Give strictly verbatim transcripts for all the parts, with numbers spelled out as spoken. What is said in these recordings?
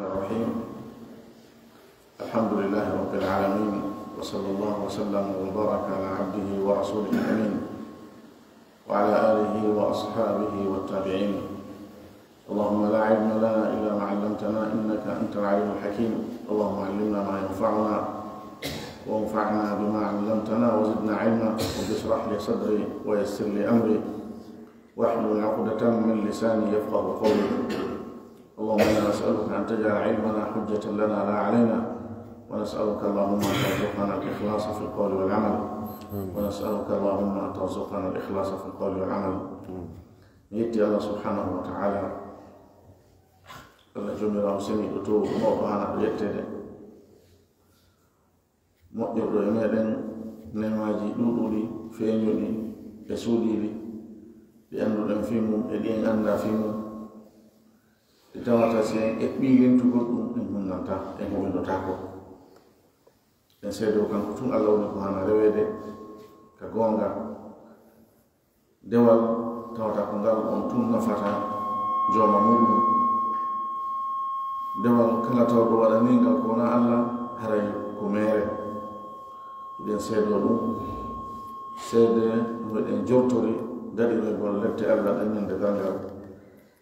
الرحيم. الحمد لله رب العالمين، وصلى الله وسلم وبارك على عبده ورسوله الأمين، وعلى آله وأصحابه والتابعين. اللهم لا علم لنا إلا ما علمتنا إنك أنت العليم الحكيم. اللهم علمنا ما ينفعنا وانفعنا بما علمتنا وزدنا علما. رب اشرح لي صدري ويسر لي أمري واحلل عقدة من لساني يفقه قولي. اللهم إنا نسألك أن تجعل علمنا حجة لنا لا علينا، ونسألك اللهم أن ترزقنا الإخلاص في القول والعمل، ونسألك اللهم أن ترزقنا الإخلاص في القول والعمل. Mi yetti Allah subhanahu wa ta'ala, Allah joomiraawo seniiɗo toowɗo mawɗo haanaaɗo yetteede. Moƴƴorɗo e meeɗen neemaaji ɗuuɗuɗi, feeñuɗi e suuɗiiɗi, ɗi annduɗen fii mum e ɗi en anndaa fii mum, ɗi tawata si en eɓɓii lintugol ɗum, en hunnantaa, en huwindotaako. En seedoo kanko tun Allah woni ko haana reweede ka goonga. Dewal tawata ko ngal on tun nafata jooma muɗum. Dewal kala tawɗo waɗanii ngal ko wonaa Allah, haray ko meere. Hiɗen seedoo ɗum, seede no hiɗen jortori daɗiroygol lepte Allah ɗen ñande darngal,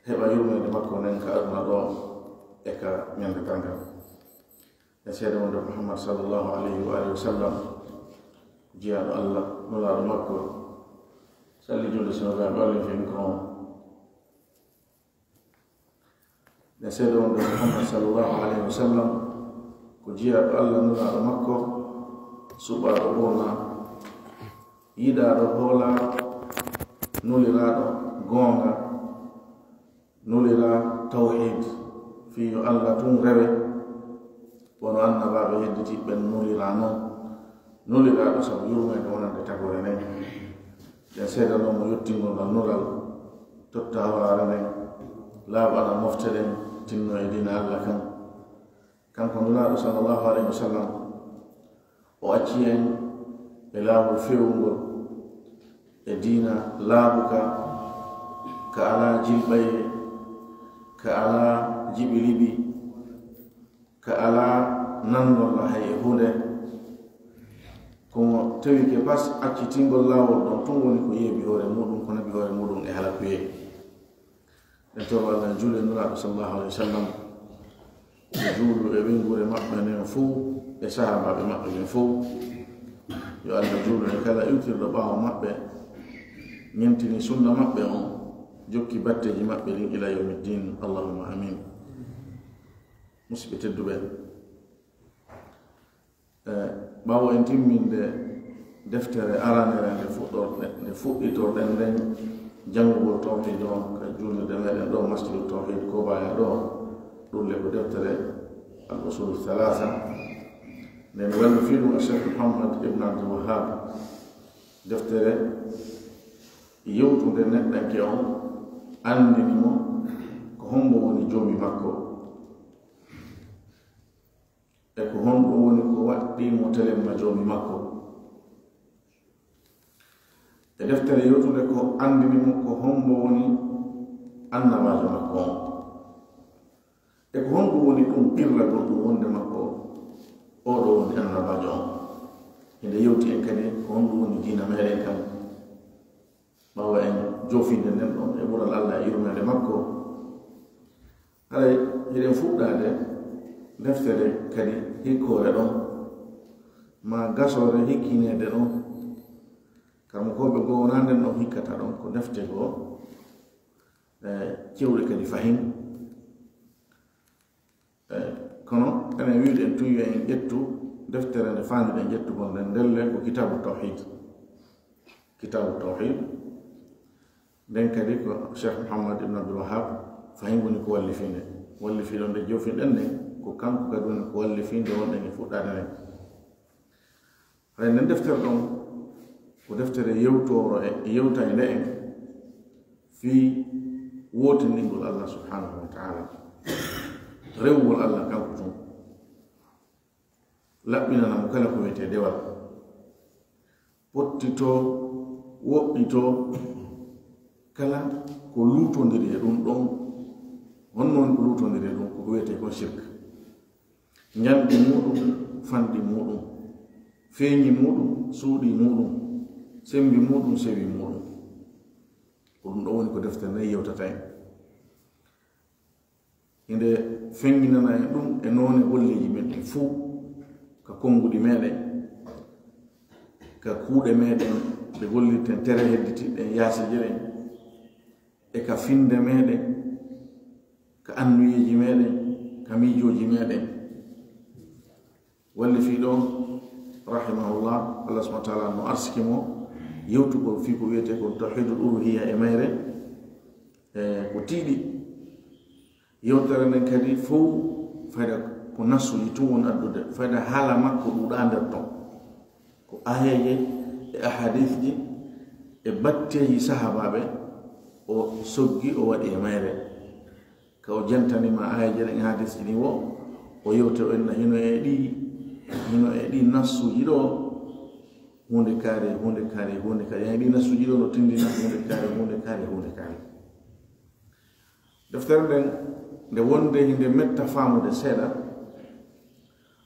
heɓa yurmeende makko nden ka aduna ɗoo e ka ñande darngal. E seede wonde Muhammad sallallahu alayhi wa alihi wa sallam ko jiyaaɗo Allah, nulaaɗo makko, salli julde sino ɓe ɓalli fin ko on. E seede wonde Muhammad sallallahu alayhi wa sallam ko jiyaaɗo Allah, nulaaɗo makko, suɓaaɗo ɓurna, yiɗaaɗo hoolaa, nuliraaɗo goonga, nulira tawhiid, fii yo Allah tun rewe, wano annabaaɓe hedditiiɓe ɓen nulira non. Nuliraaɗo sabu yurmeende wonande tagoore nden. Ɗen seedanoo mo yottingol ngal nulal, totta horaare nden, laaɓana mofte ɗen, tinnoo e diina Allah kan. Kanko nulaaɗo sallallahu alayhi wa sallam, o acci en e laawol feewungol, e diina laaɓuka, ka alaa jilɓayee, ka alaa jiɓiliɓi, ka alaa nanndol hay e huunde. Ko mo tawike pas accitingol laawol ɗon tun woni ko yeebi hoore muɗum, ko naɓi hoore muɗum e halakuyee. En toro Allah juule Nulaaɗo sallallahu alayhi wa sallam, o juulu e ɓeynguure maɓɓe nden fow, e sahaabaaɓe maɓɓe ɓen fow. Yo Allah juulu e kala iwtirɗo ɓaawo maɓɓe, ñentini sunna maɓɓe on, jokki batteeji maɓɓe ɗin ila yawmi ddin. Allahumma amin. Musidɓe tedduɓe, E, ɓaawo en timminde deftere aranere nde fuɗɗorɗe-, nde fuɗɗitorɗen nden janngugol tawhiid on ka juulirde meɗen ɗo, Masjidu Tawhiid Kobaya ɗo, ɗum le ko deftere Al Usulu Thalatha, nden wallifii ɗum Cheikh Muhammad ibn Abdul Wahhab. Deftere yewtunde neɗɗanke on, anndini mo ko hombo woni joomi makko. E ko honɗum woni ko waɗɗii mo telemma joomi makko? E deftere yewtunde ko anndini mo ko hombo woni annabaajo makko on. E ko honɗum woni ɗum ɓirlagol ɗum wonde makko oo ɗoo woni annabaajo on. Hinde yewti en kadi ko honɗum woni diina meɗen kan. Ɓaawo en joofinde nden ɗon e ɓural Allah e yurmeende makko, haray hiɗen fuɗɗaade deftere kadi hikkoore ɗon, maa gasoore hikkineede ɗon. Karmokooɓe goo wonaa nden ɗon hikkata ɗon, ko defte goo, e, cewɗe kadi fahin. E, kono enen wiɗen tun yo en ƴettu deftere nde faanduɗen ƴettugol nden, ndelle ko Kitaabu Tawhiid. Kitaabu Tawhiid. Nden kadi ko Cheikh Muhammad ibn Abdul Wahhab fahin woni ko wallifii nde. Wallifii ɗon nde joofinɗen nden, ko kanko kadi woni ko wallifii nde wonɗen e fuɗɗaade nden. Hay nden deftere ɗon ko deftere yewtoore e yewtaynde en fii wootindingol Allah subhanahu wa ta'ala, rewugol Allah kanko tun, laɓɓinana mo kala ko wiyetee dewal, pottitoo, woɗɗitoo kala ko luutondiri e ɗum ɗon, Honno woni ko luutondiri ɗum? Ko ko wiyetee kon shirk. Njanɗi muuɗum, fanɗi muuɗum, feeñi muuɗum, suuɗi muuɗum, semmbi muuɗum, sewi muuɗum. Ko ɗum ɗo woni ko deftere nden yewtata en. Hinde feŋŋinana en ɗum e noone golleeji men ɗin fuu, ka konnguɗi meɗen, ka kuuɗe meɗen ɗe gollirten, tere hedditiiɗen yaasiije ɗen, e ka finnde meɗen, ka annuyeeji meɗen, ka miijooji meɗen. Wallifiiɗo on, rahimahullah, Allah subhanahu wa taala no arsiki mo yewtugol fii ko wiyetee kon tawhiidul uluhiyya e mayre, e ko tiiɗi. Yewtere nden kadi fow fayda ko nassuuji tun woni addude, fayda haala makko ɗuuɗaa nder ton. Ko aayeeje e ahadiisji e batteeji sahaabaaɓe o soggi o waɗi e mayre. Ka o jantani ma aayeeje ɗen e hadiisji ɗin wo, o yewte o inna hino e ɗi, hino e ɗi nassuuji ɗo, huunde kaari, huunde kaari, huunde kaari. Hino e ɗi nassuuji ɗo no tindina huunde kaari, huunde kaari, huunde kaari. Deftere nden, nde wonde hinde metta faamude seeɗa,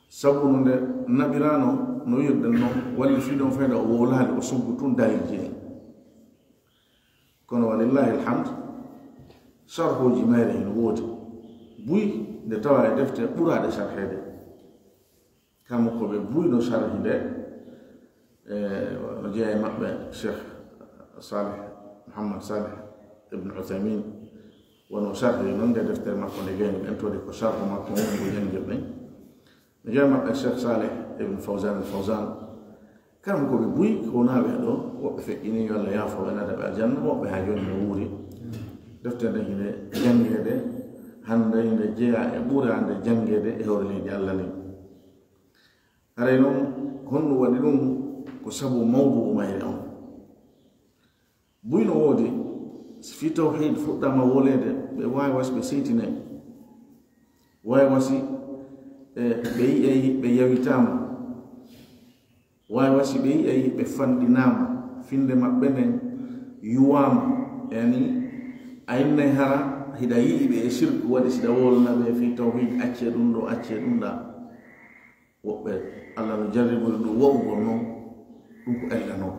sabu no nde naɓiraano, no wirden non, wallifiiɗo on fayda o wowlaali, o suggu tun dalilji ɗin. Kono walillahi alhamd, sharhuuji mayre hino woodi buy, nde tawa e defte ɓuraaɗe sharheede. Kamɓe ko ɓe buy no sharhi nde, e, no jeyaa e maɓɓe Cheikh Salih, Muhammad Salih ibn Uthaymin, wono sharhi non nde deftere makko nde gayni ɗen, tawde ko sharhu makko on ko janngirɗen. No jeyaa e maɓɓe Cheikh Salih ibn Fawzan al Fawzan. Kamɓe ko ɓe buy, ko wonaa ɓe ɗo, woɓɓe feƴƴini, yo Allah yaafo ɓe, naada ɓe aljanna, woɓɓe haa jooni no wuuri. Deftere nden hinde janngeede, hande hinde jeyaa e ɓuraande janngeede e hoore leydi Allah ndin. Haray non, honno waɗi ɗum? Ko sabu mawdu'u mayre on. Buy no woodi, si fii tawhiid fuɗɗaama woleede, ɓe waawi wasi ɓe seytinay. Waawi wasi, e, ɓe yi'ay ɓe yawitaama. Waawi wasi ɓe yi'ay ɓe fanɗinaama. Finnde maɓɓe nden yuwaama. Yani, a innay hara hiɗa yi'i ɓe e sirku, waɗi si ɗa wolna ɓe fii tawhiid, accee ɗum ɗo, accee ɗum ɗa. Woɓɓe, Allah no jarribori ɗum wa'ugol non, ɗum ko ella non.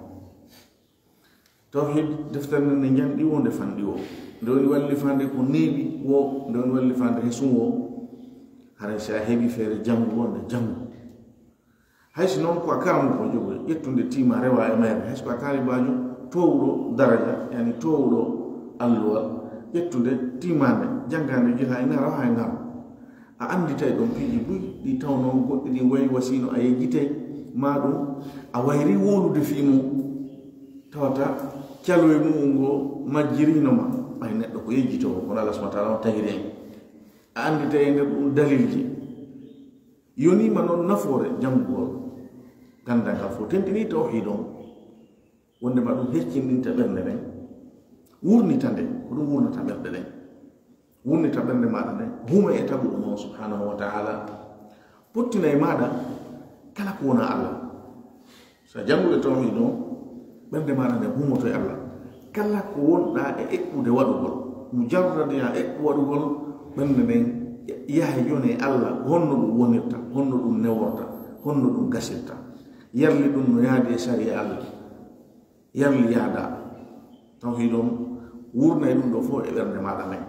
Tawhiid, deftere nden nde njanɗi wo, nde fanɗi wo. Nde woni wallifaande ko neeɓi wo, nde woni wallifaande hesun wo. Haray si a heɓi feere janngu wo, nde janngu. Hay si non ko a karamu ko jogo, ƴettunde tiima rewa e mayre. Hay si ko a taalibaajo toowuɗo daraja, yani toowuɗo alluwal, ƴettunde tiimaande, janngaande, jeyaa e ŋaro haa e ŋaro. A annditay ɗon piiji buy ɗi tawnoo goɗɗi ɗin wayi wasino a yejjitay, maa ɗum a wayri wowlude fii mum, tawata caloy mu'un ngo majjirino ma, ɓay neɗɗo ko yejjitoowo, kono Allah subhanahu wa taala on tagiri en. A annditay e nder ɗum dalilji. Yoniima non nafoore janngugol ganndal ngal fof, tentinii tawhiid on. Wonndema ɗum heccindinta ɓernde nden, wurnita nde, ko ɗum wurnata ɓerɗe ɗen. Wurnita ɓernde maaɗa nden, huma e taguɗo mo on subhanahu wa taala. Pottina e maaɗa kala ko wonaa Allah. So a jannguɗo tawhiid on, ɓernde maaɗa nden humoto e Allah. Kala ko wonɗaa e eɓɓude waɗugol, mujarrad ya eɓɓu waɗugol, ɓernde nden yahay jooni e Allah, honno ɗum wonirta, honno ɗum neworta, honno ɗum gasirta. Yarli ɗum no yaadi e sariya Allah. Yarli yaada. Tawhiid on, wurna e ɗum ɗo fof e ɓernde maaɗa nden.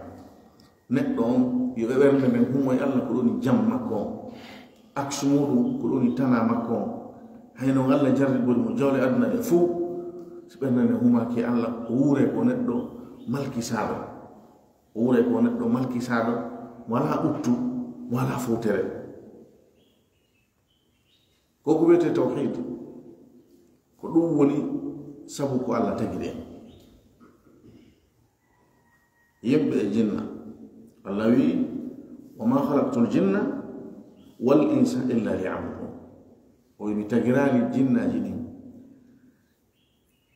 Neɗɗo on, yo e ɓernde nden humo e Allah, ko ɗum woni jam makko on. Aksu muɗum, ko ɗum woni tanaa makko on. Hay non Allah jarribori mo jawle aduna ɗe fof. Si ɓernde nden humaaki e Allah, o wuuray ko neɗɗo malkisaaɗo. O wuuray ko neɗɗo malkisaaɗo, mo alaa ɓuttu, mo alaa fowtere. Ko ko wiyetee tawhiid, ko ɗum woni sabu ko Allah tagiri en. Yimɓe e jinna, Allah wi'i, "Wa ma khalaqtul jinna wal insa illa liya'budun." O wi'i, "Mi tagiraali jinnaaji ɗin.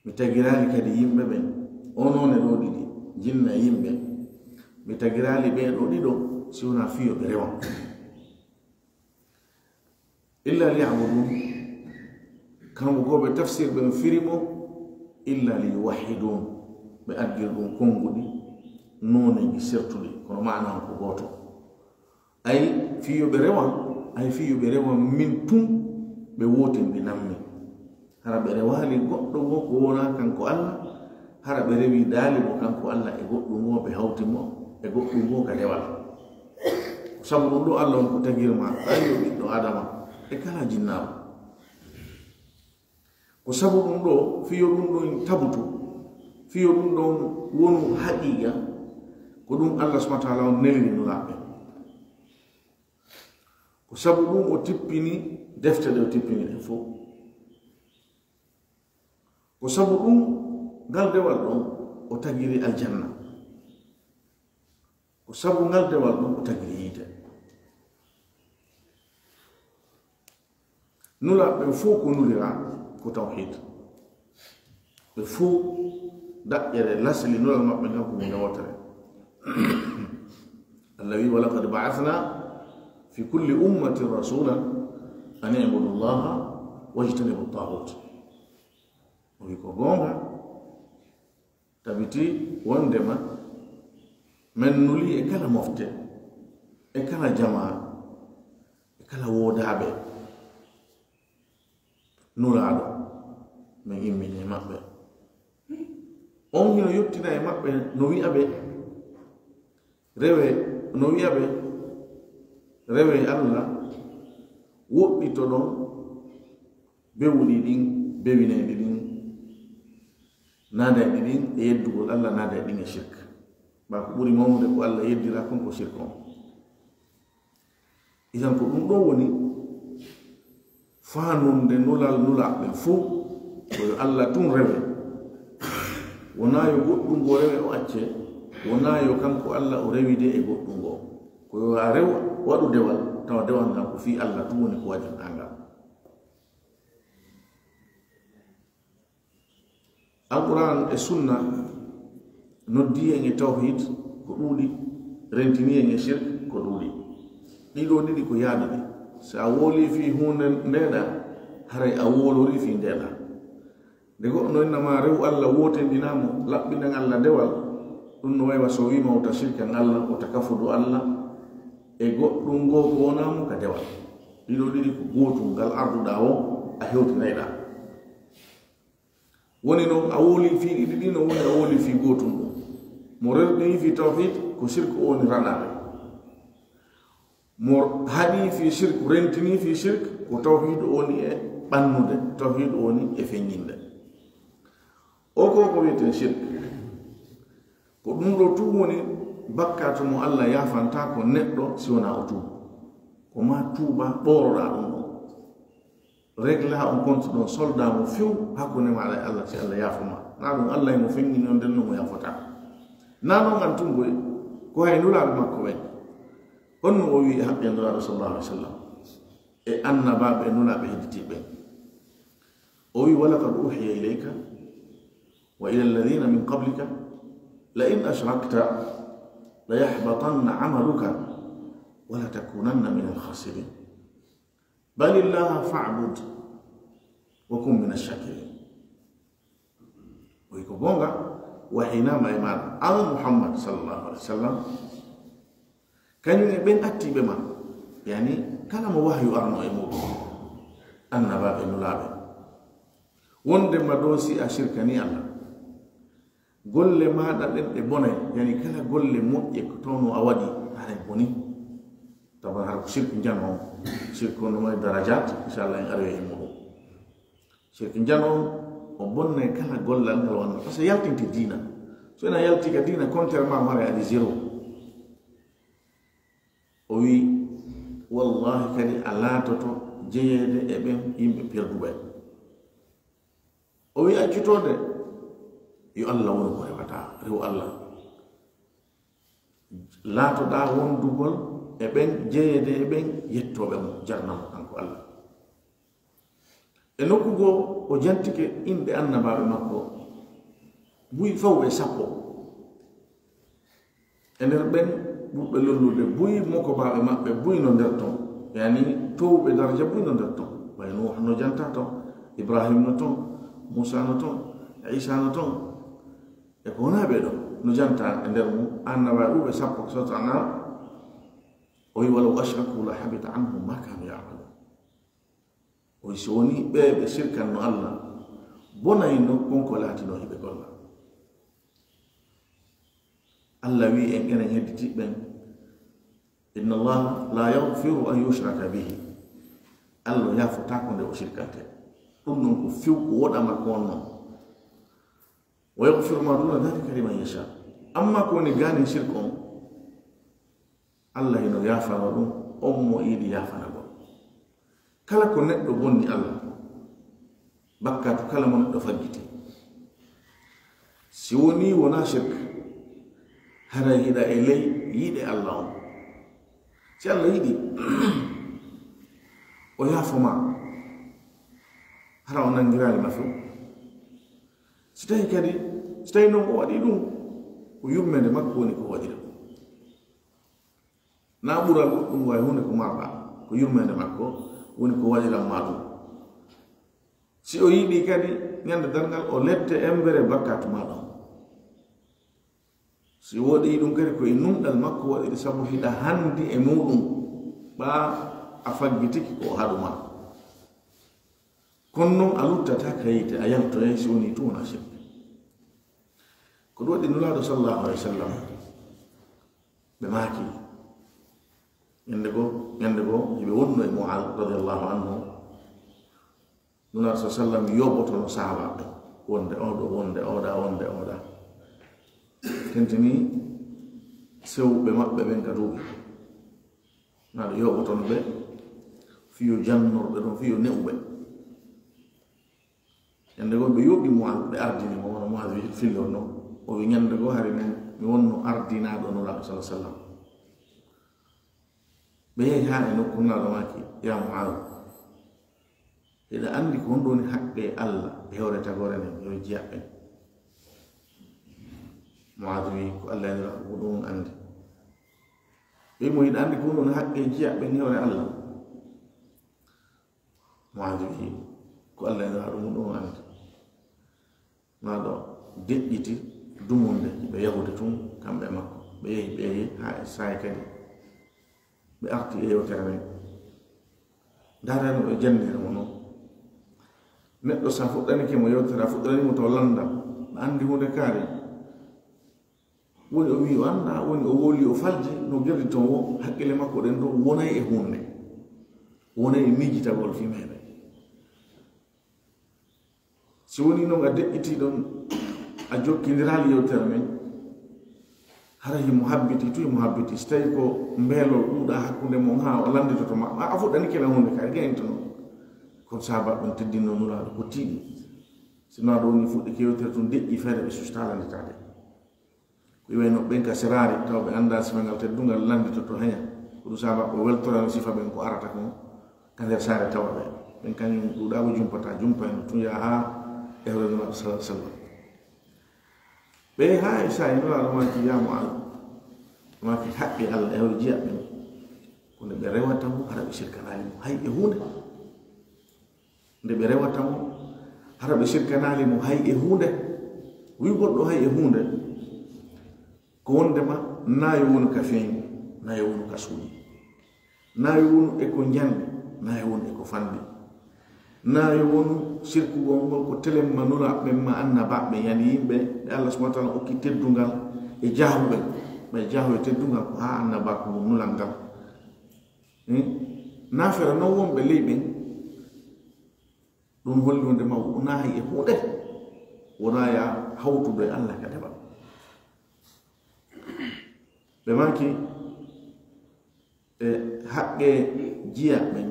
Mi tagiraali kadi yimɓe ɓen." O noone ɗo ɗiɗi, jinna e yimɓe. Mi tagiraali ɓee ɗo ɗiɗo si wonaa fii yo ɓe rewan. Illa liya'budun, kanko ko ɓe tafsir ɓen firi mo, illa liyuwahhidun, ɓe addiri ɗum konnguɗi, nooneeji sertuɗi, kono maana on ko gooto. Ay fii yo ɓe rewa, ay fii yo ɓe rewa min tun, ɓe wootindinan mi. Hara ɓe rewaali goɗɗo goo ko wonaa kanko Alla, hara ɓe rewi daali mo kanko Alla e goɗɗum goo, ɓe hawti mo e goɗɗum goo ka dewal. Ko sabu ɗum ɗoo Alla on ko tagir ma, ay yo ɓiɗɗo Aadama e kala jinnaaru. Ko sabu ɗum ɗoo, fii yo ɗum ɗon tabutu, fii yo ɗum ɗon wonu haqiiqa, ko ɗum Allah subhanahu wa ta'ala on neliri Nulaaɓe. Ko sabu ɗum o tippini defte ɗe o tippini ɗen fof. Ko sabu ɗum ngal dewal ɗon o tagiri aljanna. Ko sabu ngal dewal ɗon o tagiri yiite. Nulaaɓe ɓen fof ko nuliraa ko tawhiid. Ɓe fof daƴƴere lasli nulal maɓɓe ngal ko huunde wootere. Allah wi, "Wa laqad ba'athna fi kulli ummatin rasulan an i'budu Allaha wajtanibu at-taghut." O wi ko goonga, tabiti wondema men nuli e kala mofte, e kala jamaa, e kala woodaaɓe nulaaɗo, men immini e maɓɓe. On hino yottina e maɓɓe no wi'a ɓe, rewe, no wi'a ɓe, rewe Allah, woɗɗitoɗon bewuɗi ɗin, bewinayɗi ɗin, naadayɗi ɗin e yeddugol Allah, naadayɗi ɗin e shirk. Ba ko ɓuri mawnude ko Allah yeddira kon ko shirk on. Idan ko ɗum ɗoo woni faanunde nulal nulaaɓe ɓen fof, ko yo Allah tun rewe. Wonaa yo goɗɗum goo rewe o acce, wonaa yo kanko Allah o rewide e goɗɗum goo. Ko yo a rew waɗu dewal, tawa dewal ngal ko fii Allah tun woni ko waɗirɗaa ngal. Alquran e sunna noddi en e tawhid ko ɗuuɗi, rentini en e shirk ko ɗuuɗi. Ɗiɗo ɗiɗi ko yaaduɗi. So a wooli fii huunde ndeeɗa, haray a woolori fii ndeeɗa. Nde goɗɗo no innama rew Allah, wootindinaa mo, laɓɓinan Allah dewal, ɗum no wayi wa so wiima wota shirkan Allah, wota kafudu Allah e goɗɗum goo ko wonaa mo ka dewal. Ɗiɗo ɗiɗi ko gootum, ngal arduɗaa o a hewtinayɗaa. Woni non a wooli fii ɗiɗi ɗi, no woni a wooli fii gootum ɗum. Mo rerɗini fii tawhid, ko shirk o woni raɗaade. Mo haɗi fii shirk, rentini fii shirk, ko tawhid o woni e ɓannude, tawhid o woni e feññinde. O ko ko wiyetee shirk. Ko ɗum ɗoo tun woni bakkaatu mo Allah yaafantaa ko neɗɗo si wonaa o tuubu. Ko maa tuuba ɓooroɗaa ɗum ɗon. Regla on compte ɗon, solda mo few hakkunde maaɗa e Allah, si Allah yaafo ma. Naa ɗum Allah e mo feññini on, nden no mo yaafotaa. Naa non an tun boy, ko hay nulaaɓe makko ɓen. Honno o wi'i e haqqe Nulaaɗo sallallahu alaihi wasallam, e annabaaɓe e nulaaɓe hedditiiɓe ɓen. O wi'i, "Wa laqad uhiya ilayka wa ila alladhina min qablika la in ashrakta la yahbatanna amaluka wa la takunanna min al-khasirin." Balillaha fa'bud wa kun mina shakirin. O wi ko goonga, wahinaama e maaɗa, an Muhammad sallallahu alaihi wasallam, kañum e ɓen attiiɓe ma, yani kala mo wahyu arno e muɗum, annabaaɓe, nulaaɓe, wonde ma ɗoo si a shirkani Allah. Golle maaɗa ɗen ɗe bonay, yani kala golle moƴƴe ko tawno a waɗi, haray boni. Tawa hara ko shirku njano on. Shirku on no mari darajat, inchallah en aroya e muɗum. Shirku njano on, o bonnay kala gollal ngal wonno. Parce que yaltinte diina. So ena yalti ka diina, contrairement o haray adi zéro. O wi, wallahi kadi a laatoto jeyeede e ɓen yimɓe perduɓe. O wi accutoode, yo Allah wonu ko rewata, rew Allah. Laatoɗaa wondugol e ɓen, jeyeede e ɓen yettooɓe mo, jarna mo kanko Allah. E nokku goo, o jantike inɗe annabaaɓe makko buy fawɓe sappo. E nder ɓen ɓurɓe lollude buy, mokobaaɓe maɓɓe buy no nder ton, yani towɓe daraja buy no nder ton. Way Nuuh no janta ton, Ibrahim no ton, Muusa no ton, Iisa no ton, e ko wonaa ɓee ɗoo. No janta e nder mum, annabaaɓe ɓurɓe sappo ko sawtu an'am. O wi, "Walaw ashraku la habita anhum ma kanu ya'malun." O wi, "So woni ɓe ɓe sirkanno Allah, bonayno kon ko laatinoo hiɓe golla." Allah wi en, enen hedditiiɓe ɓen, "Inna Allaha la yaghfiru an yushraka bihi." Allah yaafotaako nde o sirkante. Ɗum ɗon ko few ko woɗa makko on non. "Wa yaghfiru ma duna dhalika liman yasha." Amma ko woni gaanin sirku on, Allah hino yaafano ɗum on mo yiɗi yaafanagol. Kala ko neɗɗo bonni Allah, bakkatu kala mo neɗɗo faggiti. Si woni wona shirk, haray hiɗa e ley yiɗe Allah on. Si Allah yiɗi, o yaafo ma, hara o nangiraali ma few. Si tawi kadi, si tawi non o waɗi ɗum, ko yurmeende makko woni ko waɗiri ɗum. Na ɓural goɗɗum wawi hunde ko marɗa, ko yurmeende makko woni ko waɗiran ma ɗum. Si o yiɗi kadi, ñande darngal o lette embere bakkatu ma ɗon. Si woɗi ɗum kadi, ko e nunɗal makko waɗiri, sabu hiɗa handi e muɗum, ɓa a faggitiki ko o haɗu ma. Kono non a luttata ka yiite, a yaltoyay si woni tun wona shirk. Ko ɗum waɗi Nulaaɗo sallallahu alaihi wa sallam, ɓe maaki, ñande goo, ñande goo, hiɓe wonno e Mu'aaz radiyallahu anhu. Nulaaɗo sallallahu alaihi wa sallam yoɓotono sahaabaaɓe, wonde oɗo, wonde oɗa, wonde oɗa. Tentini sewɓe maɓɓe ɓen ka duuɓi. Nulaaɗo yoɓotono ɓe, fiyo jannorɓe ɗon, fiyo ne'uɓe. Ñande goo ɓe yoɓi Mu'aaz, ɓe ardini mo, wano Mu'aaz wi-, fillorno. O wi, ñande goo hari min mi wonno ardinaaɗo Nulaaɗo sallallahu alaihi wa sallam. Ɓe yehi haa e nokku, Nulaaɗo maaki, "Ya Mu'aaz, hiɗa anndi ko honɗum woni haqqe Allah e hoore tagoore nden, yo jiyaɓɓe?" Mu'aaz wi, "Ko Allah e Nulaaɗo mun ɗum anndi." Ɓe wi mo, "Hiɗa anndi ko honɗum woni haqqe jiyaɓɓe e hoore Allah?" Mu'aaz wi, "Ko Allah e Nulaaɗo mun ɗum anndi." Nulaaɗo deƴƴiti dumunde, ɓe yahude tun, kamɓe e makko. Ɓe yehi, ɓe yehi, haa e saa'i kadi. Ɓe arti e yewtere nden. Ndaara no ɓe janniri mo non. Neɗɗo sa fuɗɗanike mo yewtere, a fuɗɗani mo to landa, a anndi huunde kaari. Woni o wi o annda, woni o wowli o falji, no gerdi ton wo, hakkille makko ɗen ɗon wonay e huunde. Wonay e miijitagol fi meɗen. Si woni non a deƴƴiti ɗon, a jokkindiraali yewtere men, hara himo habbiti, tu himo habbiti. Si tawi ko mbeelol ɗuuɗa hakkunde mon, haa o lannditoto ma, a, a fuɗɗanike na huunde ka, a gayinto non. Kono sahaaba ɓen teddinno Nulaaɗo ko tiiɗi. Si Nulaaɗo woni fuɗɗike yewtere tun, deƴƴi feere ɓe susta lannditaade. Ko iwayno ɓen ka seraari, tawa ɓe anndaa sifa ngal teddungal lannditoto heña. Ko ɗum saabaa o weltorano sifa ɓen ko arata kon ka nder saare tawa ɓe. Ɓen kañum ɗuuɗaa ko jumpata, jumpayno tun yaha haa e hoore Nulaaɗo sallallahu alaihi wasallam. Ɓe haa e saa'i Nulaaɗo maaki, "Ya Mu'aaz," maaki, "haqqe Allah e hoore jiyaɓɓe ɓen, ko nde ɓe rewata mo, hara ɓe sirkanaali mo hay e huunde." Nde ɓe rewata mo, hara ɓe sirkanaali mo hay e huunde. Wi'ugol ɗoo hay e huunde, ko wondema na yo wonu ka feeñi, na yo wonu ka suuɗi, na yo wonu e ko njanɗi, na yo wonu e ko fanɗi, na yo wonu sirkugol ngol ko telemma Nulaaɓe ɓen ma annabaaɓe ɓen, yani yimɓe ɓe Allah subhanahu wa ta'ala okki teddungal e jaahuɓe, ɓe jaahu e teddungal ko haa annabaaku ngun nulal ngal. Hmm? Naafere non wonɓe ley ɓen, ɗum holli wonde ma wonaa hay e huunde, wonaa ya hawtude e Allah ka deɓa. Ɓe maaki e haqqe jiya ɓen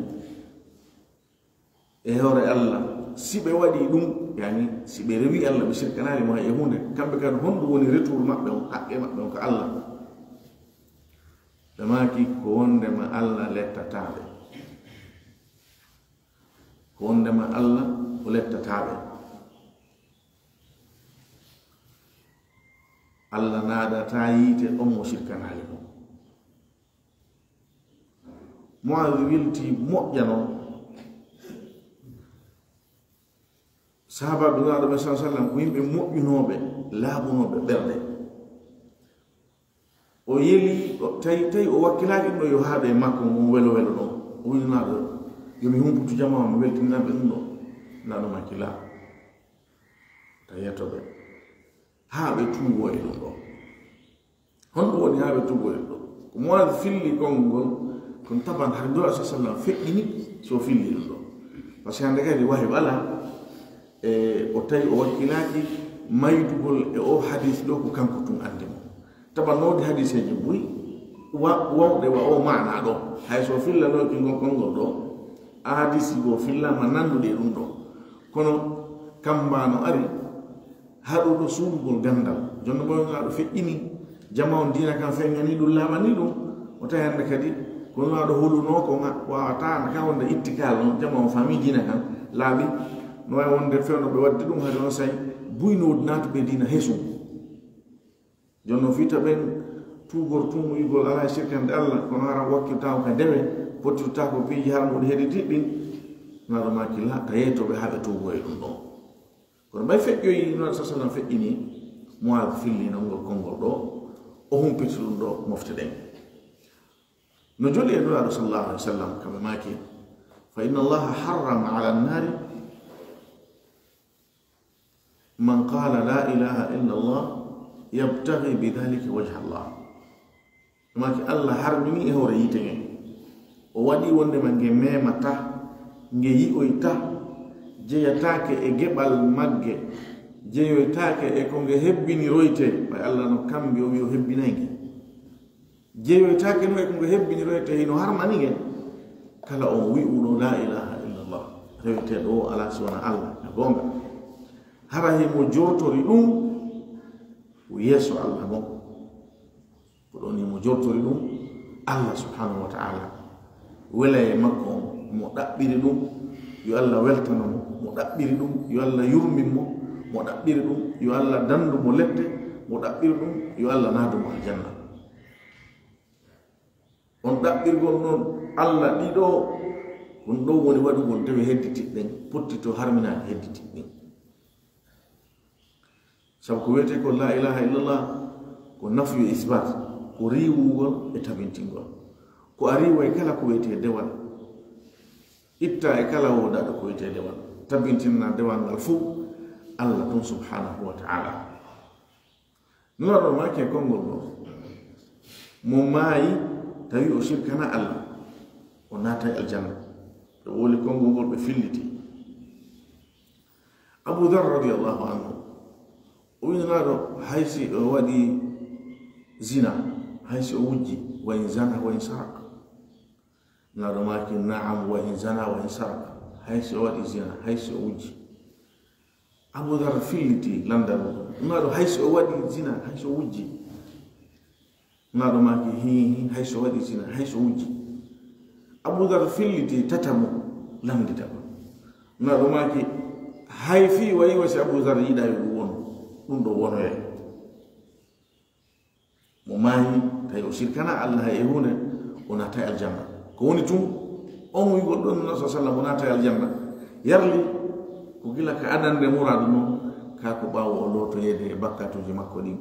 e hoore Allah, si ɓe waɗi ɗum, yani si ɓe rewi Allah, ɓe sirkanaali mo hay e huunde, kamɓe kadi honɗum woni retour maɓɓe on, haqqe maɓɓe on ka Allah? Ɓe maaki ko wondema Allah lettataa ɓe. Ko wondema Allah o lettataa ɓe. Allah naadataa yiite on mo sirkanaali mo. Mu'aaz welti moƴƴa non. Sahaabaaɓe Nulaaɗo ɓe sallallahu alaihi wasallam ko yimɓe moƴƴunooɓe, laaɓunooɓe ɓerɗe. O yeli, o tawi, tawi o wakkilaaki ɗum ɗo yo haaɗo e makko ngon welo welo ɗon. O winnaaɗo, yo mi humputu jamaa, mi weltinanɓe ɗum ɗo. Nulaaɗo maaki laa. Tawi yettooɓe. Haa ɓe tuubo e ɗum ɗo. Honɗum woni haa ɓe tuubo e ɗum ɗo? Ko Mu'aaz filli konngol ngol, kono taban hay Nulaaɗo sallallahu alaihi wasallam feƴƴini so filli ɗum ɗo. Par ce que hannde kadi wahi alaa, e o tawi o wakkilaaki maydugol e o hadis ɗo ko kanko tun anndi mo. Taban no woodi hadiseeji buy wa-, wawɗe wa o maana ɗo. Hay so fillanooki ngol konngol ɗo, a hadisi goo fillaama nanndude e ɗum ɗo. Kono kambaano ari, haɗuɗo suuɗugol ganndal. Jonno ɓooyngaaɗo feƴƴini, jama on diina kan feŋŋani ɗum, laaɓani ɗum. O tawi hannde kadi, ko Nulaaɗo holunoo ko nga waawata, na ka wonde ittikaal on, jama on faami diina kan, laaɓi. No waawi wonde fewndo ɓe waɗde ɗum, hari on say, buy no woodi naatuɓe diina hesum. Jonno fii tawen tuugor tuumuyugol alaa e sirkande Allah, kono hara wakkiltaako ka dewe, pottitaako piiji hara muɗum hedditi ɗin. Nulaaɗo maaki laa, ka yettooɓe haa ɓe tuubo e ɗum ɗon. Kono ɓay feƴƴoyi Nulaaɗo sallallahu alaihi wasallam feƴƴini, Mu'aaz fillinoo ngol konngol ɗo, o humpiti ɗum ɗo mofte ɗen. No joli e Nulaaɗo sallallahu alaihi wasallam, kamɓe maaki, fa inna Allaha harrama ala nnaari man qala la ilaha illa Allah yabtaghi bidhalika wajha Allah. Maaki Allah harmini e hoore yiite ngen. O waɗi wondema nge memata, nge yi'oyta, jeyataake e geɓal magge, jeyoytaake e ko nge hebbiniroyte, ɓay Allah no kambi o wi o hebbinay nge. Jeyoytaake no e ko nge hebbiniroyte hino harmani nge. Kala on wi'uɗo la ilaha illallah, reweteeɗo o alaa si wona Allah, na goonga. Hara himo jortori ɗum ko yeeso Allah mo. Ko ɗon himo jortori ɗum Allah subhanahu wa ta'ala. Wela e makko on, mo ɗaɓɓiri ɗum, yo Allah weltano mo, mo ɗaɓɓiri ɗum, yo Allah yurmin mo, mo ɗaɓɓiri ɗum, yo Allah dandu mo lepte, mo ɗaɓɓiri ɗum, yo Allah naadu mo aljanna. On ɗaɓɓirgol non Allah ɗiɗo, on ɗon woni waɗugol dewe hedditi ɗen, pottito harminaade hedditi ɗin. Sabu ko wiyetee ko la ilaha illallah, ko nafyu e isbat, ko riiwugol e tabintingol. Ko a riiwa e kala ko wiyetee dewal, itta e kala woodaɗo ko wiyetee dewal, tabintinna dewal ngal fof Allah tun subhanahu wa ta'ala. Nulaaɗo maaki e konngol ngol, mo maayi tawi o shirkana Allah, o naatay aljanna. Ɓe woli konngol ngol, ɓe filliti. Abu Dhar radiyallahu anhu, o wi Nulaaɗo, hay si o waɗi zina, hay si o wujji, wa in zana, wa in saraq. Nulaaɗo maaki, na'am, wa in zana, wa in saraq. Hay si o waɗi zina, hay si o wujji. Abu Dhar filliti lanndal mum. Nulaaɗo, hay si o waɗi zina, hay si o wujji. Nulaaɗo maaki, hi, hi, hay si o waɗi zina, hay si o wujji. Abu Dhar filliti tataɓo lanndita ko. Nulaaɗo maaki, hay fii wayi wa si Abu Dhar yiɗa yo ɗum won, ɗum ɗo wonoye. Mo maayi, tawi o shirkana Allah e huunde, o naatay aljanna. Ko woni tun, on wi'ugol ɗon Nulaaɗo sallallahu alaihi wasallam o naatay aljanna, yarli ko gila ka adannde muraadu non, kaa ko ɓaawo o lootoyeede e bakkatuuji makko ɗin.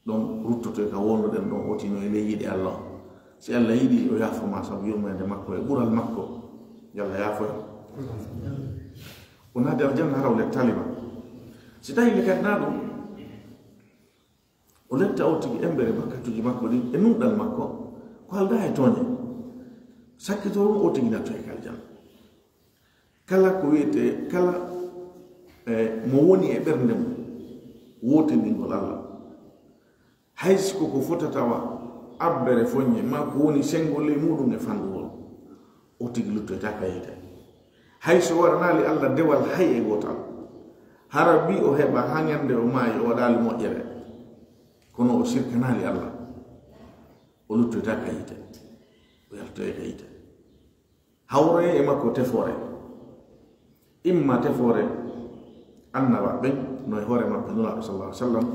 Ɗon ruttoto e ka wonduɗen ɗon, o tino e ley yiɗe Allah on. Si Allah yiɗi, o yaafo ma sabu yurmeende makko e ɓural makko. Yo Allah yaafo en. O naati aljanna hara o lettaali ma. Si tawi le kadi naa ɗum, o letta o tigi embere bakkatuuji makko ɗin e nunɗal makko, ko aldaa e tooñe. Sakkitoro o tigi nattoyake aljanna. Kala ko wiyetee, kala, eh, mo woni e ɓernde mum, wootindingol Allah. Hay si ko ko fotata wa abbere foññe, maa ko woni senngol ley muɗum e fanɗuwol, o tigi luttoytaaka yiite. Hay so waranaali Allah dewal hay e gootal, hara bi o heɓa haa ñande o maayi o waɗaali moƴƴere, kono o sirkanaali Allah, o luttoytaaka yiite, o yaltoyay ka yiite. Hawroye e makko tefoore, imma tefoore annaba ɓen, no e hoore maɓɓe Nulaaɗo sallallahu alaihi wasallam,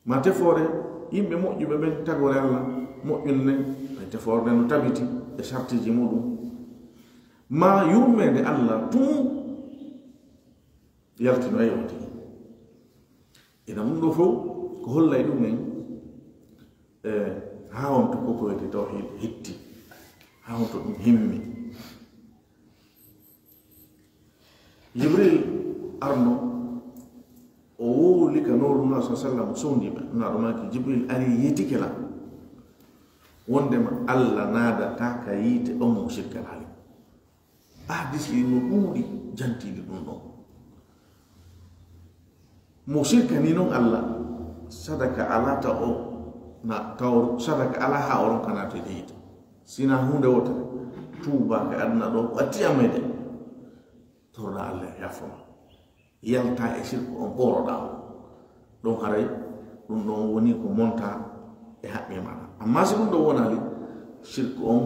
ma tefoore yimɓe moƴƴuɓe ɓen, tagoore Allah moƴƴunde nden, e tefoore nden no tabiti e sartiiji muɗum, ma yurmeende Allah tun yaltinoye on tigi. Ina ɗum ɗo fof ko hollay ɗum en E, haa honto ko ko wiyetee tawhiid hitti? Haa honto ɗum himmi? Jibril arno, o wowli ka Nuru Nulaaɗo sallallaahu alayhi wa sallam, o sowndi ɓe. Nulaaɗo maaki, Jibril ari yeetike lan wondema Alla naadataa ka yiite on mo sirkanaali. Ahadis ɗin no ɗuuɗi jantiiɗi ɗum ɗon. Mo sirkanii non Alla, sadaka alaa ta o na taw, sadaka alaa haa o ronka naatoyde yiite. Sinaa huunde wootere, tuubaa ka aduna ɗoo, ko a tiyamayde. Torɗaa Alla yaafo ma. Yaltaa e sirku on, ɓooroɗaa mo. Ɗon haray, ɗum ɗon woni ko montaa e haqqe maaɗa. Ammaa si ɗum ɗon wonaali, sirku on,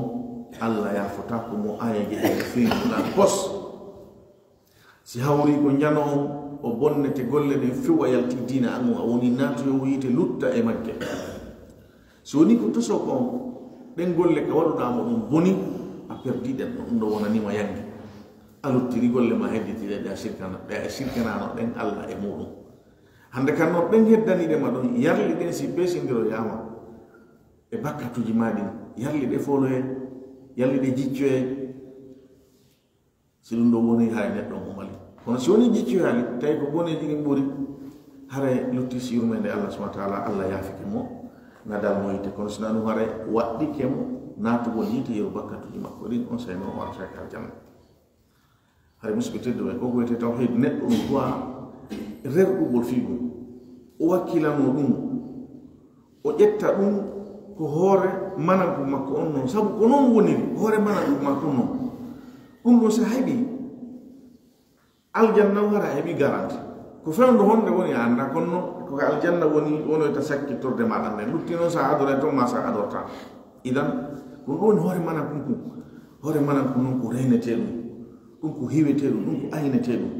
Alla yaafotaako mo, aayeeje ɗen feeñu ɗan pos. Si hawrii ko njano on, o bonnete golle ɗen few, a yaltii diina an on, a wonii naatoyoowo yiite, lutta e magge. Si wonii ko tosoo ko on, ɗen golle ka waɗuɗaa mo ɗum boni, a perdii ɗen, ɗum ɗon wonanii ma yannge. A luttiri golle maa hedditiiɗe ɗe a sirkana, ɗe a sirkanaano ɗen Alla e muɗum. Hannde kan non ɗen heddaniiɗe ma ɗon, yarli ɗen si peesindiroyaama e bakkatuuji maa ɗin, yarli ɗe fooloyee, yarli ɗe jiccoyee. Si ɗum ɗon woni, haray neɗɗo on o mali. Kono si wonii jiccoyaali, tawi ko boneeji ɗin ɓuri, haray lutti si yurmeende Alla subhaanahu wa ta'aalaa, Alla yaafike mo, naadal mo yiite. Kono si naa ɗum, haray waɗɗike mo naatugol yiite yeru bakkatuuji makko ɗin, onsay non o artay ka aljanna. Haray musidɓe tedduɓe, ko ko wiyetee tawhiid, neɗɗo no duwa rerɗugol fii ɗum, o wakkilanoo ɗum, o ƴetta ɗum ko hoore mananku makko on non, sabu ko non woniri, hoore mananku makko non. Ɗum ɗon si a heɓii aljanna, o hara a heɓii garanti. Ko fewndo honde woni a anndaa, kono non ko ka aljanna woni, wonoyta sakkittorde maaɗa nden. Lutti non si a adoray ton maa si a adortaa. Idan, ko ɗum woni hoore manankun kun. Hoore manankun non ko reenetee ɗum, ɗum ko hiwetee ɗum, ɗum ko aynetee ɗum,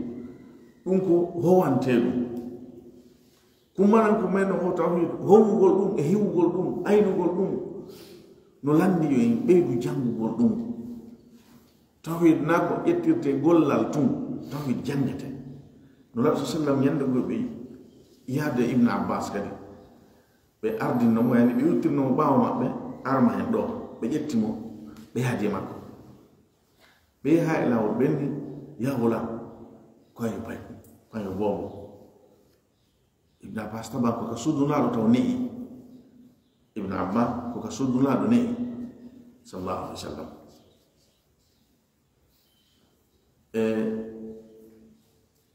ɗum ko howantee ɗum. Kun mananku men no o tawhiid, howugol ɗum e hiwugol ɗum, aynugol ɗum, no lanndi yo en ɓeydu janngugol ɗum. Tawhiid naa ko ƴettirtee gollal tun, tawhiid janngetee. Nulaaɗo sallallaahu alayhi wa sallam, ñannde goo ɓe yaade Ibn Abbas kadi, ɓe ardinno mo, yani ɓe yottirno mo ɓaawo maɓɓe, arma hen ɗoo, ɓe ƴetti mo, ɓe yaadi e makko. Ɓe yaha e laawol, ɓe inni, "Yaa gulaam, ko an yo payku, ko an yo boobo." Ibn Abbas taban ko ka suudu Nulaaɗo taw ne'i. Ibn Abbas ko ka suudu Nulaaɗo ne'i, sallallaahu alayhi wa sallam. E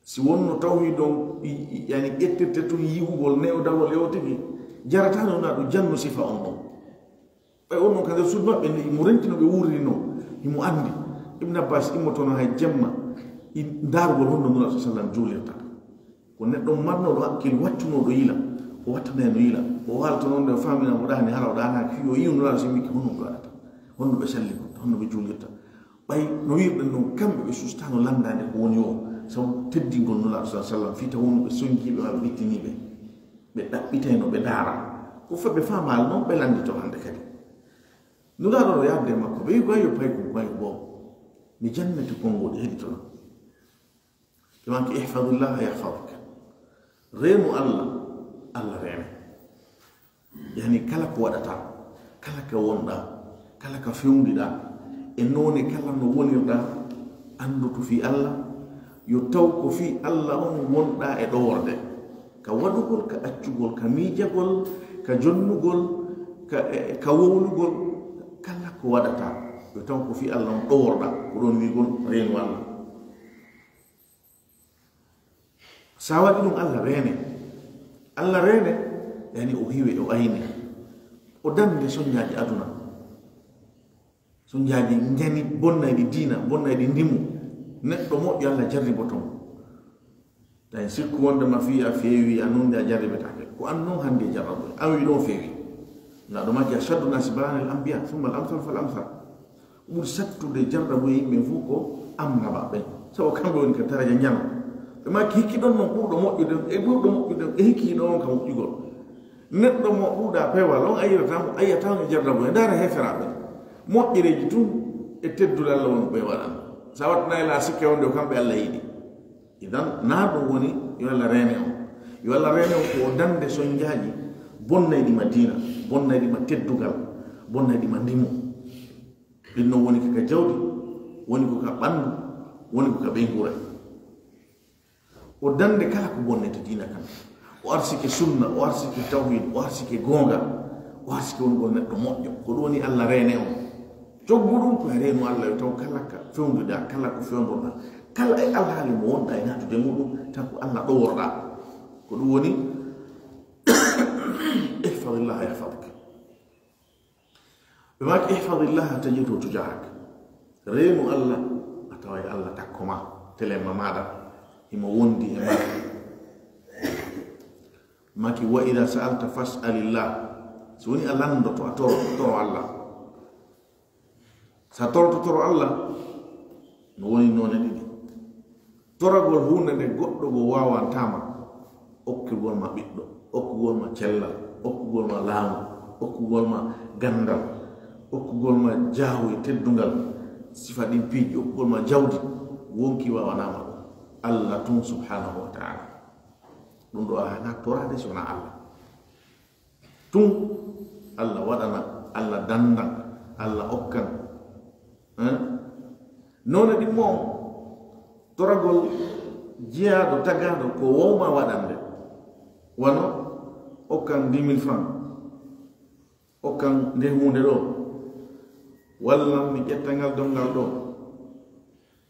si wonno tawhiid on, i, i, yani ƴettirte tun yi'ugol ne'odagol e o tigi, jarataano Nulaaɗo jannu sifa on ɗon. Ɓay on non ka nder suudu maɓɓe, imo renti no ɓe wuuririnoo, imo anndi. Ibn Abbas immotono hay jemma, i ndaarugol honno Nulaaɗo sallallaahu alayhi wa sallam juulirta. Ko neɗɗo marnooɗo hakkil, waccunooɗo yila, o wattanayno yila, o waaltono nde o faamina mo ɗaani, hara o ɗaanaaki, fii o yi'u Nulaaɗo simmike, honno ɓe waɗata, honno ɓe sallitorta, honno ɓe juulirta. Ɓay no wi'irɗen non, kamɓe ɓe sustaano lanndaade ko woni o, sabu teddingol Nulaaɗo sallallaahu alayhi wa sallam, fii taw wonɓe sonjiiɓe maa ɓe ɓittiniiɓe, ɓe ɗaɓɓitayno, ɓe ndaara. Ko fa-, ɓe faamaali non, ɓe lanndito hannde kadi. Nulaaɗo no yaadde e makko, ɓe wi'i ko an yo payku, ko an yo boobo. Mi jannete konngol heɗitoɗo. Ɓe maaki, "Ihfadillaha yahfadka." Reenu Alla, Alla reene. Yani kala ko waɗataa, kala ka wonɗaa, kala ka fewndiɗaa, e noone kala no wonirɗaa, anndu to fii Alla, yo taw ko fii Alla on wonɗaa e ɗoworde. Ka waɗugol, ka accugol, ka miijagol, ka jonnugol, ka, e, ka wowlugol, kala ko waɗataa, yo taw ko fii Alla on ɗoworɗaa, ko ɗon wi'ugol reenu Alla. Sa waɗi ɗum, Alla reene. Alla reene, yani o hiwe, o ayne. O dande sonjaaji aduna. Sonjaaji njani, bonnayɗi diina, bonnayɗi ndimu. Neɗɗo moƴƴo, Alla jarriboto mo. Tawi sikku wonde ma fii a feewi, a non de a jarribetaake. Ko an non hannde jarraboy. An wi ɗon feewi. Nulaaɗo maaki, "Ashaddu nnaasi balaa'an al-anbiyaa, summa al-amsalu fal-amsal." Ɓuri sattude jarraboy yimɓe fof ko annabaaɓe ɓen. Sabu kamɓe woni ka daraja njano. Ɓe maaki, "Hikki ɗon non ɓurɗo moƴƴude, e ɓurɗo moƴƴude, e hikki ɗon on ka moƴƴugol." Neɗɗo mo ɗuuɗaa peewal, on a yi'ataa mo, a yi'ataa mo e jarraboy. Ndaara heeferaaɓe. Moƴƴereeji tun e teddule Alla woni ko ɓe waɗan. Sa waɗanaali sikke wonde ko kamɓe Alla yiɗi. Idan, naa ɗum woni yo Alla reene on. Yo Alla reene on ko o dande sonjaaji bonnayɗi ma diina. Bonnayɗi ma teddungal, bonnayɗi ma ndimo. Ɗin non woni ko ka jawdi, woni ko ka ɓanndu, woni ko ka ɓeynguure. O dande kala ko bonnete diina kan. O arsike sunna, o arsike tawhid, o arsike goonga, o arsike wongol neɗɗo moƴƴo. Ko ɗum woni Allah reene on. Coggu ɗum ko e reenu Allah yo taw kala ka fewnduɗaa, kala ko fewndoɗaa, kala e alhaali mo wonɗaa e naatude muɗum, tan ko Allah ɗoworoɗaa. Ko ɗum woni, ihfadillaha yahfadka. Ɓe maaki, ihfadillaha tajidhu tujahak. Reenu Allah, a taway Allah takko ma, telemma maaɗa, himo wondi e ma. Maaki, wa idha sa'alta fas'alillah. So woni a landoto, a toro, toro Allah. Sa toroto, toro Allah, no woni noone ɗiɗi. Toragol huunde nde goɗɗo goo waawantaa ma, okkugol ma ɓiɗɗo, okkugol ma cellal, okkugol ma laamu, okkugol ma ganndal, okkugol ma jaahu e teddungal, sifa ɗin piiji, okkugol ma jawdi, wonkii waawanaa ma ɗum. Allah tun subhanahu wa ta'ala. Ɗum ɗoo a haanaa toraade si wonaa Allah. Tun Allah waɗana, Allah dandan, Allah okkan. Hein? Noone ɗin mo toragol jiyaaɗo tagaaɗo ko wowma waɗande. Wano okkan dix mille francs. Okkan nde huunde ɗoo. Wallan mi ƴetta ngal donngal ɗoo.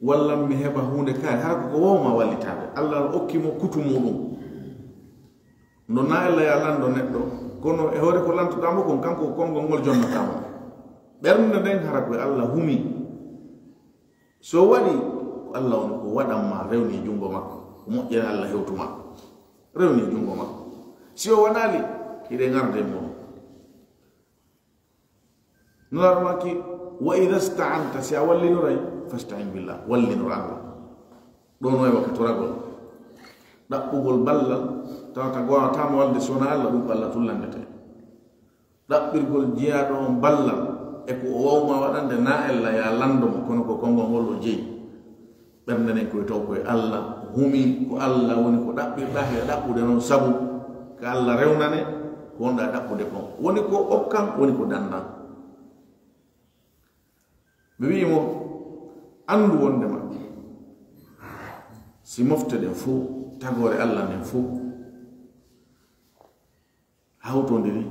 Wallan mi heɓa huunde kaari. Hara ko ko wowma wallitaade. Allah no okki mo kutu muɗum. No na ella ya lando neɗɗo. Kono e hoore ko lantoɗaa mo kon, kanko ko konngol ngol jonnata mo. Ɓernde nden hara ko e Allah humi. So waɗi, ko Allah woni ko waɗan ma, rewni junngo makko. Ko moƴƴere Allah hewtu ma. Rewni junngo makko. Si o waɗaali, hiɗe ngarde e muɗum. Nulaaɗo maaki, wa idha sta'anta, si a wallinoray, fasta'in billah, wallinor Allah. Ɗoo no e wakka toragol. Ɗaɓɓugol ballal, tawata ko waawataa mo walde si wonaa Allah, ɗum ko Allah tun landetee. Ɗaɓɓirgol jiyaaɗo on ballal, e ko o wowma waɗande, na ella ya lando mo, kono ko konngol ngol o jeyi. Ɓernde nden koye taw koye Allah humi, ko Allah woni ko ɗaɓɓirɗaa, hiɗa ɗaɓɓude noon sabu ka Allah rewnane ko wonɗaa ɗaɓɓude kon. Woni ko okkan, woni ko dandan. Ɓe wi'i mo, anndu wondema si mofte ɗen fow, tagoore Allah nden fow, hawtondiri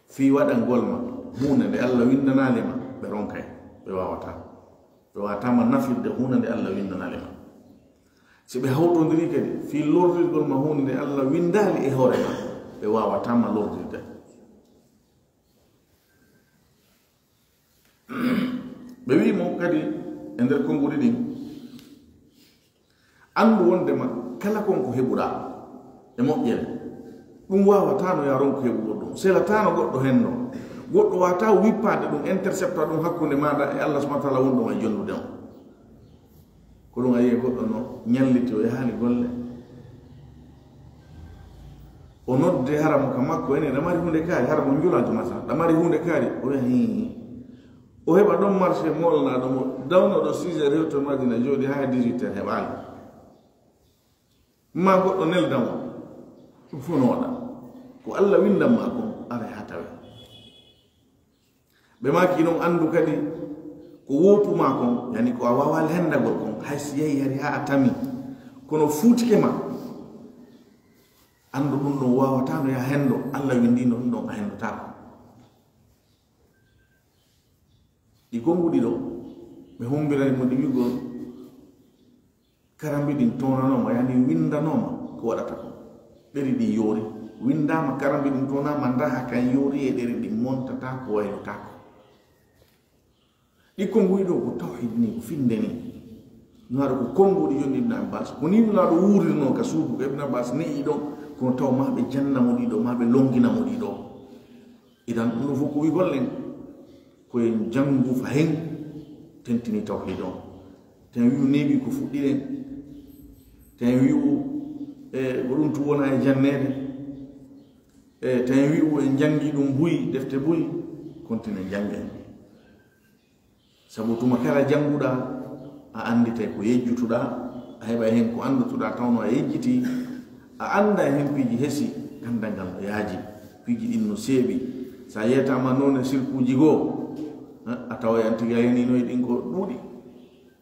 fii waɗangol ma huunde nde Allah winndanaali ma, ɓe ronkay, ɓe waawataa. Ɓe waawataa ma nafirde huunde nde Allah winndanaali ma. Si ɓe hawtondiri kadi fii lorrirgol ma huunde nde Allah winndaali e hoore ma, ɓe waawataa ma lorrirde. Ɓe wi'i mo kadi e nder konnguɗi ɗin, anndu wondema kala kon ko heɓuɗaa e moƴƴere, ɗum waawataano ya ronku heɓugol ɗum. Selataano goɗɗo hen ɗon. Goɗɗo waawataa wippaade ɗum, intercepta ɗum hakkunde maaɗa e Allah subhanahu wa ta'ala wonɗo ma e jonndude on. Ko ɗum a yi'ay goɗɗo no ñalliti, o yahaali golle. O nodde hara mo ka makko, ene ɗa mari huunde kaari, hara mo njulaajo masa, ɗa mari huunde kaari, o wi'a, hii. O heɓa ɗon marché molnaaɗo mo, dawnooɗo six heures, hirto Madina, jooɗi haa dix-huit heures heɓaali. Ma goɗɗo neldan mo, ɗum fof no waɗa. Ko Allah winndan ma kon, aray haa tawe. Ɓe maaki non, anndu kadi ko woppu ma kon, yani ko a waawaa henndagol kon, hay si yahi hari haa a tami, kono fuutike ma, anndu ɗum ɗon waawataa no ya henndo, Allah winndiino ɗum ɗon, a henndotaako. Ɗi konnguɗi ɗoo, ɓe hummbirani mo ɗi wi'ugol, karambi ɗin townanooma, yani winndanooma ko waɗata kon. Ɗeri ɗin yoori, winndaama, karambi ɗin townaama, ndaha kan yoori e ɗeri ɗin, montataa ko, waylotaako. Ɗi konnguɗi ɗoo ko tawhid ni, ko finnde ni. Nulaaɗo ko konnguɗi, joni Ibn Abbas, ko ni Nulaaɗo wuurirnoo ka suudu ka Ibn Abbas ne'i ɗon, kono taw maa ɓe janna mo ɗi ɗoo, maa ɓe lonngina mo ɗi ɗoo. Idan, ɗum ɗoo fof ko wi'ugol en, ko en janngu fahin, tentini tawhid on. Ten wi'u neeɓi ko fuɗɗiɗen. Ten wi'u, e, ko ɗum tun wona e janneede. E, ten wi'u en janngi ɗum buy, defte buy, kontinen janngen. Sabu tuma kala jannguɗaa, a annditay ko yejjutuɗaa, a heɓay hen ko anndutuɗaa, tawno a yejjitii, a annday hen piiji hesi, ganndal ngal no yaaji. Piiji ɗin no seeɓi. So a yeetaama noone sirkuuji goo, a tawa an tigi a yaniino e ɗin ko ɗuuɗi.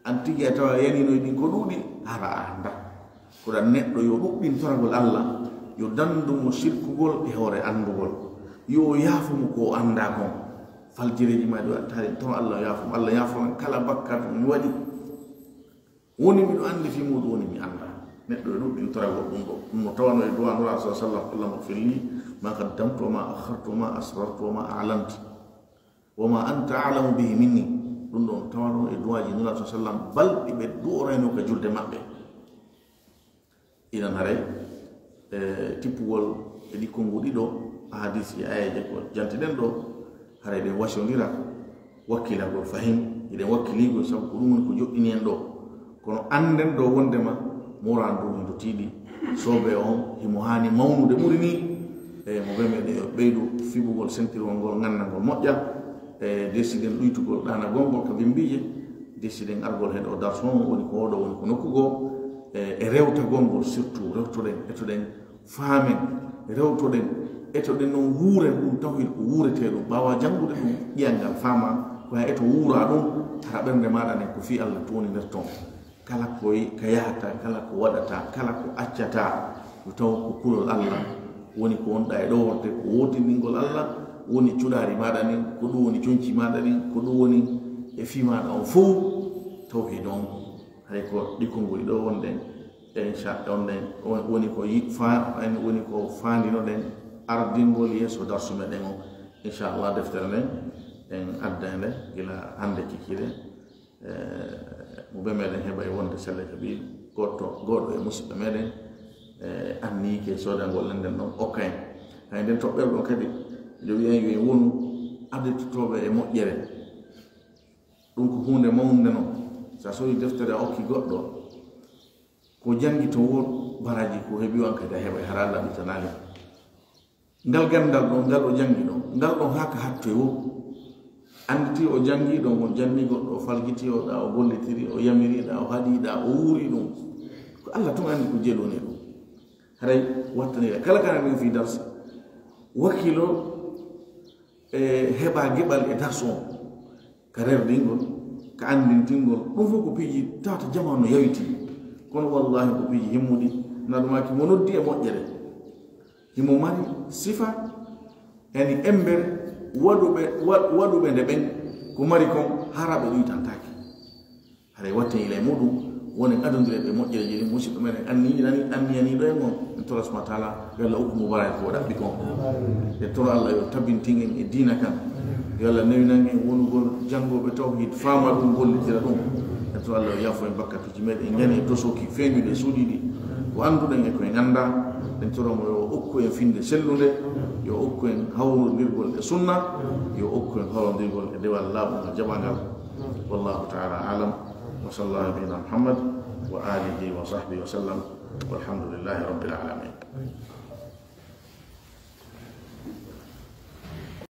An tigi a tawa a yaniino e ɗin ko ɗuuɗi, hara a anndaa. Ko ɗan neɗɗo yo ɗuɗɗin toragol Alla, yo dandu mo sirkugol e hoore anndugol. Yo o yaafo mo ko o anndaa kon. Faljireeji maa ɗi waɗataa ɗin, tawa Alla yaafo mo. Alla yaafo lan kala bakkaatu mo mi waɗi. Woni miɗo anndi fii muuɗum, woni mi anndaa. Neɗɗo e ɗuɗɗin toragol ɗum ɗoo. Ɗum no tawanoo e duwaa Nulaaɗo sallallaahu alayhi wa sallam, "Allahumma ighfir li ma qaddamtu wa ma akhartu wa ma asrartu wa ma a'lantu wa ma anta a'lamu bihi minni." Ɗum ɗoo no tawanoo e duwaaji Nulaaɗo sallallaahu alayhi wa sallam, balɗi ɓe du'oraynoo ka julde maɓɓe. Inan haray, e, tippugol e ɗi konnguɗi ɗoo, ahadis e aayeeje ko jantiɗen ɗoo, haray ɗen wasiyondira wakkilagol fahin, hiɗen wakkiligol sabu ko ɗum woni ko joɗɗini en ɗoo. Kono annden ɗoo wondema moral ndu hino tiiɗi, soobee on himo haani mawnude ɓuri nii, e, mo ɓe meɗen yo ɓeydu fiɓugol sentirwol ngol, ngannda ngol moƴƴa, e, desiden ɗuytugol ɗaanagol ngol ka bimbiije, desiden argol he ɗoo darsu on, woni ko oo ɗoo, woni ko nokku goo, e, e rewtagol ngol, surtout rewtoɗen, etoɗen, faamen, rewtoɗen, etoɗen non wuuren ɗum tawhid ko wuuretee ɗum, ɓaawa janngude ɗum, ƴiyan ngal faama, ko hay eto wuura ɗum, hara ɓernde maaɗa nden ko fii Alla towninirton. Kala ko y-, ka yahata, kala ko waɗata, kala ko accata, yo taw ko kulol Alla woni ko wonɗa e ɗoworde, ko wootindingol Alla woni cuɗaari maaɗa ndin, ko ɗum woni conci maaɗa ɗin, ko ɗum woni e fii maaɗa on fow, tawhid on. Hay ko ɗi konnguɗi ɗoo wonɗen, inchallah, wonɗen, won-, woni ko yi-, fa-, en woni ko faandinoɗen ardingol yeeso darsu meɗen on. Inchallah, deftere nden en adda nde gila hannde kikiiɗe. Eh, mo ɓe meɗen heɓa e wonde selle ka ɓi goɗɗo, goɗɗo e musidɓe meɗen, eh, anniike soodangol nden ɗon okka en. Hay nden toɓɓere ɗon kadi, miɗo wi'a yo en wonu arditotooɓe e moƴƴere. Ɗum ko huunde mawnde non. Sa soodi deftere a okki goɗɗo, ko janngi to woo baraaji ko heɓi on kadi a heɓa e hara Alla ɗutanaali. Ngal ganndal ɗon, ngal o janngi ɗon, ngal ɗon haa ka hattoy woo. Annditi o janngi ɗon, o janni goɗɗo, o faljiti o ɗa, o gollitiri, o yamiri ɗa, o haɗi ɗa, o wuuri ɗum. Ko Alla tun anndi ko jelu woni ɗum. Haray wattanira kala kana min fii darsi. Wakkilo e heɓa geɓal e darsu on. Ka rerdingol, ka anndintingol, ɗum fof ko piiji tawata jamaanu no yawiti. Kono wallahi ko piiji himmuɗi, na ɗumaaki mo noddi e moƴƴere. Himo mari sifa, yani embere, waɗuɓe, wa-, waɗuɓe nde ɓen ko mari kon, hara ɓe ɗuytantaake. Haray watten ila e muɗum, wonen adondireeɓe e moƴƴereeji ɗin, musidɗo meɗen anniyiɗani, anniyaniiɗo en on, en tora subhanahu wa taala, yo Allah okku mo baraaji ko o ɗaɓɓi kon. En tora Allah yo tabintin en e diina kan. Yo Allah newinan en wonugol janngooɓe tawhid, faama ɗum, gollitira ɗum. En tora Allah yo yaafo en bakkatuuji meɗen, en ñani e tosoki feeñude e suuɗiiɗi. Ko annduɗen e ko en anndaa, en tora mo yo okku en finde sellunde, yo okku en hawrondirgol e sunna, yo okku en hawrondirgol e dewal laaɓungal jaɓangal. Wallahu taala alam. وصلى الله على نبينا محمد وآله وصحبه وسلم. والحمد لله رب العالمين.